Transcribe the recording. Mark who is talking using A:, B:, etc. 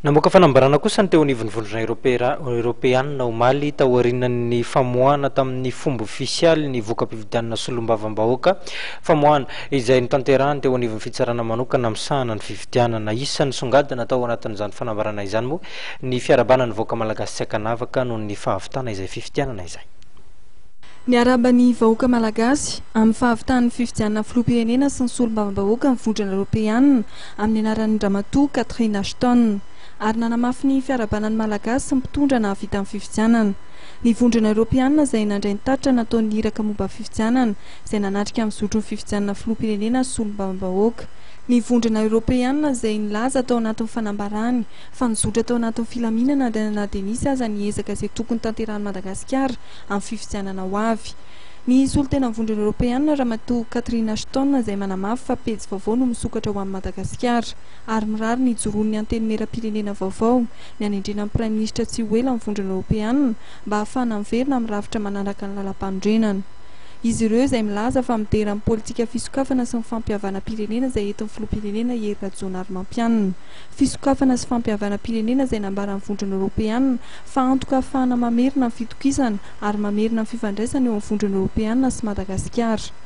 A: Namoaka fanambarana kosa ny teo anivon'ny Vondrona Eoropeanina omaly taorian'ny famoahana tamin'ny fomba ofisialy ny voka-pifidianana solombavambahoaka, famoahana izay notanterahiny teo anivon'ny fitsarana manokana misahana ny fifidianana. Isan'ny songadina tao anatin'izany fanambarana izany moa ny fiarahabana ny vahoaka malagasy tsy ankanavaka noho ny fahavitana izay fifidianana izay.
B: Miarahaba ny vahoaka malagasy amin'ny fahavitan'ny fifidianana filoham-pirenena sy ny solombavambahoaka ny Vondrona Eoropeanina amin'ny anaran'i Ramatoa Catherine Ashton, ary nanamafy ny fiarahabana ny Malagasy sy ny mpitondra nahavita ny fifidianana. Ny Vondrona Eoropeanina izay nandray ny tatitra nataon'ny iraka momba ny fifidianana, izay nanatrika amin'ny zotry ny fifidianana filoham-pirenena sy solombavambahoaka. Ny Vondrona Eoropeanina izay nilaza tao anatin'ny fanambarany fa nizotra tao anatin'ny filaminana na dia nisy aza ny ezaka izay tokony tanterahin'i Madagasikara amin'ny fifidianana ho avy. Ny solontenan'ny Vondrona Eoropeana, Ramatoa Catherine Ashton izay manamafy fa pejy vaovao no misokatra ho an'i Madagasikara ary mirary ny hijoroan'ny Antenimierampirenena vaovao, ny hanendrena ny Praiminisitra tsy ho ela ny Vondrona Eoropeana mba hahafahana miverina amin'ny rafitra manaraka ny lalàmpanorenana. Izy ireo izay milaza fa midera ny politika fisokafana sy ny fampihavanam-pirenena izay entin'ny Filoham-pirenena Hery Rajaonarimampianina. Fisokafana sy fampihavanam-pirenena izay nambaran'ny Vondrona Eoropeana fa antoka hahafahana mamerina ny fitokisana ary mamerina ny fifandraisana eo amin'ny Vondrona Eoropeana sy Madagasikara.